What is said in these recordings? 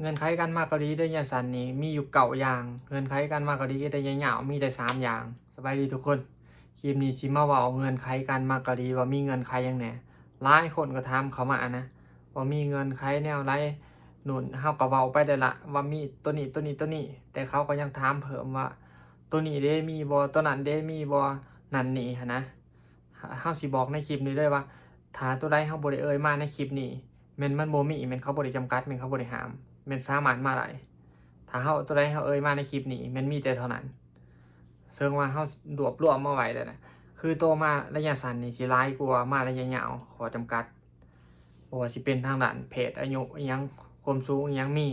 ເງື່ອນໄຂການມາເກົາຫຼີໄລຍະສັ້ນນີ້ມີຢູ່ເກົ້າຢ່າງ, ເງື່ອນໄຂການມາເກົາຫຼີໄລຍະຍາວມີແຕ່ສາມຢ່າງ. ສະບາຍດີທຸກຄົນ, ຄລິບນີ້ຊິມາເວົ້າເງື່ອນໄຂການມາເກົາຫຼີວ່າມີເງື່ອນໄຂຫຍັງແດ່. ຫຼາຍຄົນກໍຖາມເຂົ້າມານະ ວ່າມີເງື່ອນໄຂແນວໃດ. ໂນ່ນ ເຮົາກໍເວົ້າໄປແລ້ວລະວ່າມີໂຕນີ້ ໂຕນີ້ ໂຕນີ້, ແຕ່ເຂົາກໍຍັງຖາມເພີ່ມວ່າ ໂຕນີ້ເດມີບໍ່ ໂຕນັ້ນເດມີບໍ່ ນັ້ນນີ້ຫັ້ນນະ. ເຮົາຊິບອກໃນຄລິບນີ້ເລີຍວ່າ ຖ້າໂຕໃດເຮົາບໍ່ໄດ້ເອີ່ຍມາໃນຄລິບນີ້ ແມ່ນມັນບໍ່ມີ, ແມ່ນເຂົາບໍ່ໄດ້ຈຳກັດ, ແມ່ນເຂົາບໍ່ໄດ້ຫ້າມ, ແມ່ນສາມາດມາໄດ້. ຖ້າເຮົາ ໂຕໃດເຮົາເອີ່ຍມາໃນຄລິບນີ້ ແມ່ນມີແຕ່ເທົ່ານັ້ນ. ເຊິ່ງວ່າເຮົາລວບລວມມາໄວ້ແລ້ວນະ, ຄືໂຕມາໄລຍະສັ້ນນີ້ຊິຫຼາຍກວ່າມາໄລຍະຍາວ, ຂໍ້ຈຳກັດ ບໍ່ວ່າຊິເປັນທາງດ້ານເພດ, ອາຍຸ ອີ່ຫຍັງ, ຄວາມສູງ ອີ່ຫຍັງມີ.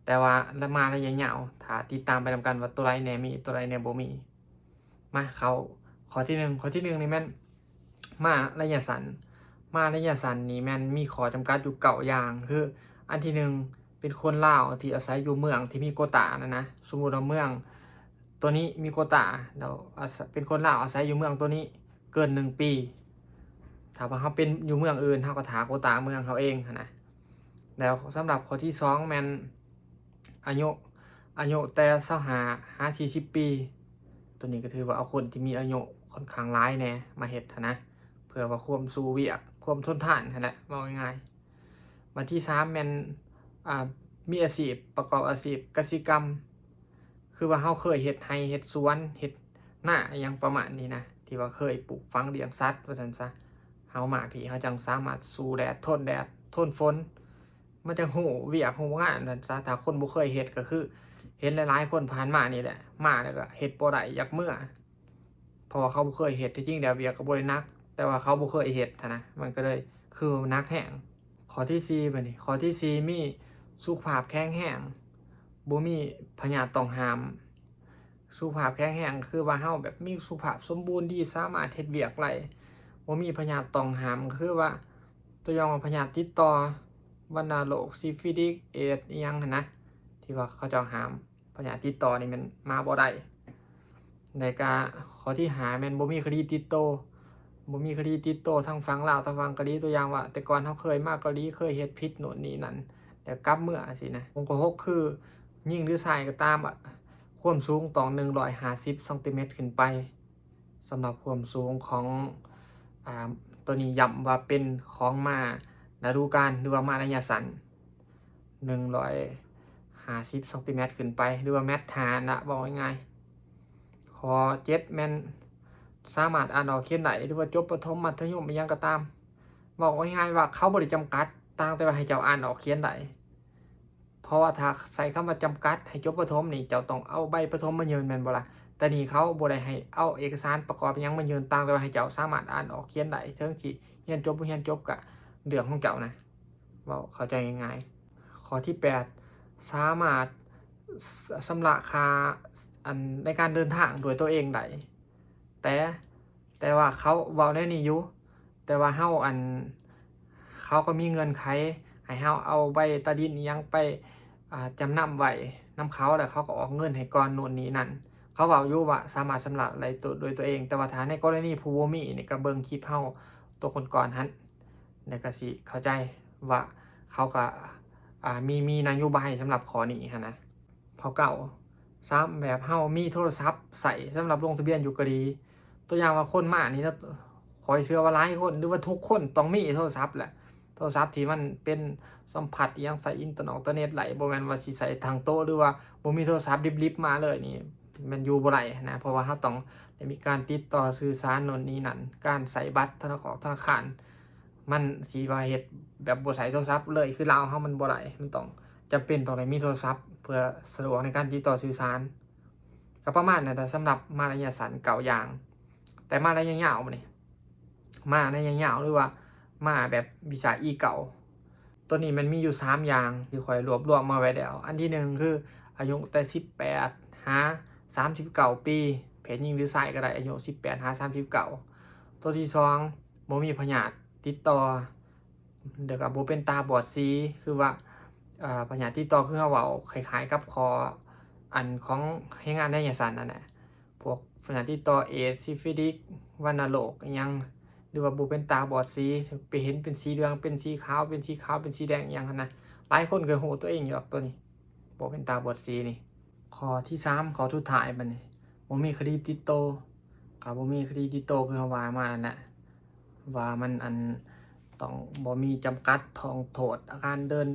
ແຕ່ວ່າມາໄລຍະຍາວ ຖ້າຕິດຕາມໄປນຳກັນວ່າໂຕໃດແດ່ມີ ໂຕໃດແດ່ບໍ່ມີ. ມາເຂົ້າຂໍ້ທີໜຶ່ງ. ຂໍ້ທີໜຶ່ງນີ້ແມ່ນມາໄລຍະສັ້ນ. ມາໄລຍະສັ້ນນີ້ແມ່ນມີຂໍ້ຈຳກັດຢູ່ເກົ້າຢ່າງ. ຄືອັນທີໜຶ່ງ ເປັນຄົນລາວທີ່ອາໄສຢູ່ເມືອງທີ່ມີໂກຕານັ້ນນະ. ສົມມຸດວ່າເມືອງໂຕນີ້ມີໂກຕາ, ແລ້ວອາໄສ ເປັນຄົນລາວອາໄສຢູ່ເມືອງໂຕນີ້ເກີນໜຶ່ງປີ. ຖ້າວ່າເຮົາເປັນຢູ່ເມືອງອື່ນ ເຮົາກໍຖ້າໂກຕາເມືອງເຮົາເອງຫັ້ນນະ. ແລ້ວສຳລັບຂໍ້ທີສອງແມ່ນ ອາຍຸ ອາຍຸແຕ່ຊາວຫ້າຫາສີ່ສິບປີ. ໂຕນີ້ກໍຖືວ່າເອົາຄົນທີ່ມີອາຍຸຂ້ອນຂ້າງຫຼາຍແດ່ມາເຮັດຫັ້ນນະ, ເພື່ອວ່າຄວາມສູ້ວຽກ, ຄວາມທົນທານຫັ້ນແຫຼະ ເວົ້າງ່າຍໆ. ບັດທີສາມແມ່ນ ອ່າ ມີອາຊີບ ປະກອບອາຊີບກະສິກຳ, ຄືວ່າເຮົາເຄີຍເຮັດໄຮ່ເຮັດສວນ ເຮັດນາ ອີ່ຫຍັງປະມານນີ້ນະ, ທີ່ວ່າເຄີຍປູກຝັງລ້ຽງສັດວ່າຊັ້ນຊະ. ເຮົາມາພີ້ ເຮົາຈັ່ງສາມາດສູ້ແດດ ທົນແດດ ທົນຝົນ, ມັນຈັ່ງຮູ້ວຽກຮູ້ງານວ່າຊັ້ນຊະ. ຖ້າຄົນບໍ່ເຄີຍເຮັດກໍຄືເຫັນຫຼາຍໆຄົນຜ່ານມານີ້ແຫຼະ, ມາແລ້ວກໍເຮັດບໍ່ໄດ້ ຢາກເມືອ ເພາະວ່າເຂົາບໍ່ເຄີຍເຮັດ. ທີ່ຈິງແລ້ວວຽກກໍບໍ່ໄດ້ໜັກ, ແຕ່ວ່າເຂົາບໍ່ເຄີຍເຮັດຫັ້ນນະ, ມັນກໍເລີຍຄືໜັກແຮງ. ຂໍ້ທີສີ່ບັດນີ້, ຂໍ້ທີສີ່ມີສຸຂະພາບແຂງແຮງ, ບໍ່ມີພະຍາດຕ້ອງຫ້າມ. ສຸຂະພາບແຂງແຮງຄືວ່າເຮົາແບບມີສຸຂະພາບສົມບູນດີ, ສາມາດເຮັດວຽກໄດ້, ບໍ່ມີພະຍາດຕ້ອງຫ້າມ. ຄືວ່າ ຕົວຢ່າງວ່າພະຍາດຕິດຕໍ່, ວັນນະໂລກ, ຊີຟິລິກ, ເອດສ໌ ອີ່ຫຍັງຫັ້ນນະ, ທີ່ວ່າເຂົາເຈົ້າຫ້າມ. ພະຍາດຕິດຕໍ່ນີ້ແມ່ນມາບໍ່ໄດ້. ແລ້ວກະຂໍ້ທີຫ້າແມ່ນບໍ່ມີຄະດີຕິດໂຕ, ບໍ່ມີຄະດີຕິດໂຕທັງຝັ່ງລາວທັງຝັ່ງເກົາຫຼີ. ຕົວຢ່າງວ່າແຕ່ກ່ອນເຮົາເຄີຍມາເກົາຫຼີ, ເຄີຍເຮັດຜິດໂນ່ນນີ້ນັ້ນ ແລ້ວກັບເມືອຊີ້ນະ. ອົງກາຫົກຄື ຍິງຫຼືຊາຍກໍຕາມ, ຄວາມສູງຕ້ອງໜຶ່ງຮ້ອຍຫ້າສິບຊັງຕີແມັດຂຶ້ນໄປ. ສຳລັບຄວາມສູງຂອງ ອ່າ ໂຕນີ້ຢ້ຳວ່າເປັນຂອງມ້າລະດູການ ຫຼືວ່າມ້າໄລຍະສັ້ນ ໜຶ່ງຮ້ອຍຫ້າສິບຊັງຕີແມັດຂຶ້ນໄປ ຫຼືວ່າແມັດຫ້ານະ ເວົ້າງ່າຍໆ. ຂໍ້ເຈັດແມ່ນສາມາດອ່ານອອກຂຽນໄດ້ ຫຼືວ່າຈົບປະຖົມ ມັດທະຍົມ ອີ່ຫຍັງກໍຕາມ. ເວົ້າງ່າຍໆວ່າເຂົາບໍ່ໄດ້ຈຳກັດ, ຕ່າງແຕ່ວ່າໃຫ້ເຈົ້າອ່ານອອກຂຽນໄດ້. ເພາະວ່າຖ້າໃສ່ຄຳວ່າຈຳກັດໃຫ້ຈົບປະຖົມນີ້ ເຈົ້າຕ້ອງເອົາໃບປະຖົມມາຍື່ນແມ່ນບໍ່ລະ? ແຕ່ນີ້ເຂົາບໍ່ໄດ້ໃຫ້ເອົາເອກະສານປະກອບຫຍັງມາຍື່ນ, ຕ່າງແຕ່ວ່າໃຫ້ເຈົ້າສາມາດອ່ານອອກຂຽນໄດ້ ເຖິງຊິຮຽນຈົບບໍ່ຮຽນຈົບກະເລື່ອງຂອງເຈົ້ານະ. ເວົ້າເຂົ້າໃຈງ່າຍໆ. ຂໍ້ທີແປດ ສາມາດ ຊ- ຊຳລະຄ່າ ອັນ ໃນການເດີນທາງດ້ວຍຕົວເອງໄດ້. ແຕ່ ແຕ່ວ່າເຂົາເວົ້າແນວນີ້ຢູ່, ແຕ່ວ່າເຮົາ ອັນ ເຂົາກໍມີເງື່ອນໄຂໃຫ້ເຮົາເອົາໃບຕາດິນອີ່ຫຍັງໄປ ອ່າ ຈຳນຳໄວ້ນຳເຂົາ ແລ້ວເຂົາກໍອອກເງິນໃຫ້ກ່ອນໂນ່ນນີ້ນັ້ນ. ເຂົາເວົ້າຢູ່ວ່າສາມາດຊຳລະໄດ້ໂຕ ໂດຍຕົວເອງ, ແຕ່ວ່າຖ້າໃນກໍລະນີຜູ້ບໍ່ມີນີ້ ກໍເບິ່ງຄລິບເຮົາໂຕກ່ອນໆຫັ້ນ ແລ້ວກໍຊິເຂົ້າໃຈວ່າເຂົາກໍ ອ່າ ມີ ມີນະໂຍບາຍສຳລັບຂໍ້ນີ້ຫັ້ນນະ. ຂໍ້ເກົ້າ ສາມ ແບບເຮົາມີໂທລະສັບໃຊ້ສຳລັບລົງທະບຽນຢູ່ເກົາຫຼີ. ຕົວຢ່າງວ່າຄົນມານີ້ນະ, ຂ້ອຍເຊື່ອວ່າຫຼາຍຄົນ ຫຼືວ່າທຸກຄົນຕ້ອງມີໂທລະສັບແຫຼະ. ໂທລະສັບທີ່ມັນເປັນສຳຜັດອີ່ຫຍັງ ໃຊ້ອິນເຕີເນັດ ເຕີເນັດໄດ້, ບໍ່ແມ່ນວ່າຊິໃຊ້ທັງໂຕະ ຫຼືວ່າບໍ່ມີໂທລະສັບລິບໆມາເລີຍນີ້ ແມ່ນຢູ່ບໍ່ໄດ້ນະ. ເພາະວ່າເຮົາຕ້ອງໄດ້ມີການຕິດຕໍ່ສື່ສານໂນ່ນນີ້ນັ້ນ, ການໃຊ້ບັດທະນາຄອນ ທະນາຄານ ມັນຊິວ່າເຮັດແບບບໍ່ໃຊ້ໂທລະສັບເລີຍ ຄືລາວເຮົາມັນບໍ່ໄດ້, ມັນຕ້ອງ ຈຳເປັນຕ້ອງໄດ້ມີໂທລະສັບ ເພື່ອສະດວກໃນການຕິດຕໍ່ສື່ສານ. ກໍປະມານນັ້ນແຫຼະ ສຳລັບມາໄລຍະສັ້ນເກົ້າຢ່າງ. ແຕ່ມາໄລຍະຍາວບັດນີ້ ມາໄລຍະຍາວ ຫຼືວ່າມາແບບວີຊາ ອີ ເກົ້າ ໂຕນີ້ມັນມີຢູ່ສາມຢ່າງທີ່ຂ້ອຍລວບລວມມາໄວ້ແລ້ວ. ອັນທີໜຶ່ງ ຄືອາຍຸແຕ່ສິບແປດຫາສາມສິບເກົ້າປີ, ເພດຍິງ ຫຼື ຊາຍກໍໄດ້, ອາຍຸສິບແປດຫາສາມສິບເກົ້າ. ໂຕທີສອງ ບໍ່ມີພະຍາດຕິດຕໍ່ ແລ້ວກໍບໍ່ເປັນຕາບອດສີ ຄືວ່າ ເອີ ພະຍາດຕິດຕໍ່ ຄືເຮົາເວົ້າຄ້າຍໆກັບຂໍ້ອັນຂອງແຮງງານໄລຍະສັ້ນນັ້ນແຫຼະ, ພວກພະຍາດຕິດຕໍ່ເອດສ໌, ຊີຟິລິກ, ວັນນະໂລກອີ່ຫຍັງ ຫຼືວ່າບໍ່ເປັນຕາບອດສີ ໄປເຫັນເປັນສີເຫຼືອງ ເປັນສີຂາວ ເປັນສີຂາວ ເປັນສີແດງອີ່ຫຍັງຫັ້ນນະ. ຫຼາຍຄົນກໍຮູ້ຕົວເອງຢູ່ດອກໂຕນີ້ ບໍ່ເປັນຕາບອດສີນີ້. ຂໍ້ທີສາມ ຂໍ້ສຸດທ້າຍບັດນີ້ ບໍ່ມີຄະດີຕິດໂຕ. ກໍບໍ່ມີຄະດີຕິດໂຕ ຄືເຮົາວ່າມານັ້ນແຫຼະ ວ່າມັນ ອັນ ຕ້ອງບໍ່ມີຈຳກັດຂອງໂທດ ການເດີນ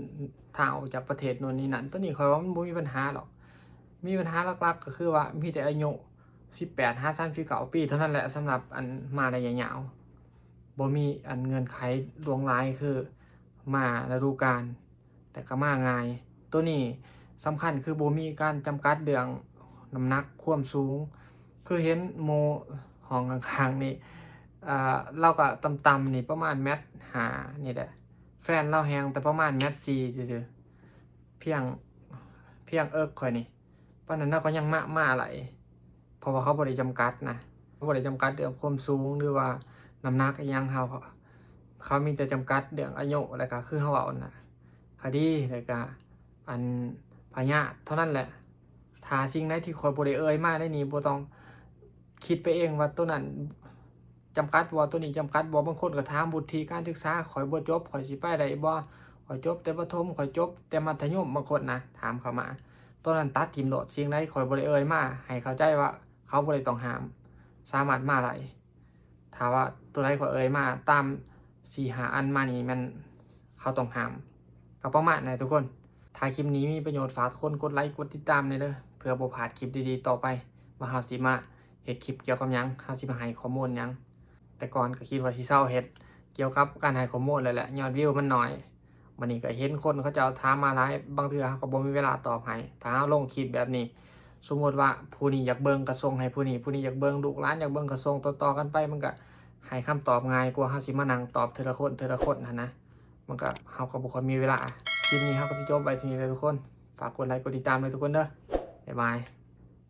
ທາງອອກຈາກປະເທດໂນ່ນນີ້ນັ້ນ. ໂຕນີ້ຂ້ອຍວ່າມັນບໍ່ມີບັນຫາດອກ. ມີບັນຫາຫຼັກໆ ກໍຄືວ່າມີແຕ່ອາຍຸສິບແປດຫາສາມສິບເກົ້າປີເທົ່ານັ້ນແຫຼະ ສຳລັບ ອັນ ມາໄລຍະຍາວ. ບໍ່ມີ ອັນ ເງື່ອນໄຂຫຼວງຫຼາຍ ຄືມາລະດູການ ແຕ່ກໍມາງ່າຍ. ໂຕນີ້ສຳຄັນຄືບໍ່ມີການຈຳກັດເລື່ອງນ້ຳໜັກຄວາມສູງ. ຄືເຫັນໝູ່ຫ້ອງຂ້າງໆນີ້ ເອີ ລາວກໍຕ່ຳໆນີ້ປະມານແມັດຫ້ານີ້ແຫຼະ ແຟນລາວແຮ່ງແຕ່ປະມານແມັດສີ່ຊື່ໆ ພຽງ ພຽງເອິກຂ້ອຍນີ້ ປານນັ້ນລາວກໍຍັງມາ ມາໄຫຼ ເພາະວ່າເຂົາບໍ່ໄດ້ຈຳກັດນະ ເຂົາບໍ່ໄດ້ຈຳກັດເລື່ອງຄວາມສູງ ຫຼືວ່ານ້ຳໜັກອີ່ຫຍັງເຮົາ ເຂົາມີແຕ່ຈຳກັດເລື່ອງອາຍຸ ແລ້ວກໍຄືເຮົາເວົ້ານັ້ນນະ ຄະດີ ແລ້ວກໍ ອັນ ພະຍາດເທົ່ານັ້ນແຫຼະ. ຖ້າສິ່ງໃດທີ່ຂ້ອຍບໍ່ໄດ້ເອີ່ຍມາໃນນີ້ ບໍ່ຕ້ອງຄິດໄປເອງວ່າໂຕນັ້ນຈຳກັດບໍ່ ໂຕນີ້ຈຳກັດບໍ່. ບາງຄົນກໍຖາມວຸດທິການສຶກສາ ຂ້ອຍບໍ່ຈົບ ຂ້ອຍຊິໄປໄດ້ບໍ່ ຂ້ອຍຈົບແຕ່ປະຖົມ ຂ້ອຍຈົບແຕ່ມັດທະຍົມ ບາງຄົນນະຖາມເຂົ້າມາ. ໂຕນັ້ນຕັດຖິ້ມໂລດ ສິ່ງໃດຂ້ອຍບໍ່ໄດ້ເອີ່ຍມາ ໃຫ້ເຂົ້າໃຈວ່າເຂົາບໍ່ໄດ້ຕ້ອງຫ້າມ ສາມາດມາໄດ້. ຖ້າວ່າໂຕໃດຂ້ອຍເອີ່ຍມາຕາມສີ່ຫ້າອັນມານີ້ ແມ່ນເຂົາຕ້ອງຫ້າມ. ກໍປະມານນັ້ນແຫຼະທຸກຄົນ. ຖ້າຄລິບນີ້ມີປະໂຫຍດ ຝາກທຸກຄົນກົດໄລກົດຕິດຕາມແດ່ເດີ ເພື່ອບໍ່ພາດຄລິບດີໆຕໍ່ໄປ ວ່າເຮົາຊິມາເຮັດຄລິບກ່ຽວກັບຫຍັງ ເຮົາຊິມາໃຫ້ຂໍ້ມູນຫຍັງ. ແຕ່ກ່ອນກໍຄິດວ່າຊິເຊົາເຮັດກ່ຽວກັບການໃຫ້ຂໍ້ມູນແລ້ວແຫຼະ ຍອດວິວມັນໜ້ອຍ. ບັດນີ້ກໍເຫັນຄົນເຂົາເຈົ້າຖາມມາຫຼາຍ ບາງເທື່ອເຮົາກໍບໍ່ມີເວລາຕອບໃຫ້. ຖ້າເຮົາລົງຄລິບແບບນີ້ ສົມມຸດວ່າຜູ້ນີ້ຢາກເບິ່ງກໍສົ່ງໃຫ້ຜູ້ນີ້ ຜູ້ນີ້ຢາກເບິ່ງ ລູກຫຼານຢາກເບິ່ງກໍສົ່ງຕໍ່ໆກັນໄປ ມັນກໍໃຫ້ຄຳຕອບງ່າຍກວ່າເຮົາຊິມານັ່ງຕອບເທື່ອລະຄົນ ເທື່ອລະຄົນຫັ້ນນະ ມັນກໍ ເຮົາກໍບໍ່ຄ່ອຍມີເວລາ. ຄລິບນີ້ເຮົາກໍຊິຈົບໄວ້ເທົ່ານີ້ເດີທຸກຄົນ. ຝາກກົດໄລກົດຕິດຕາມເດີທຸກຄົນເດີ. ບາຍບາຍ.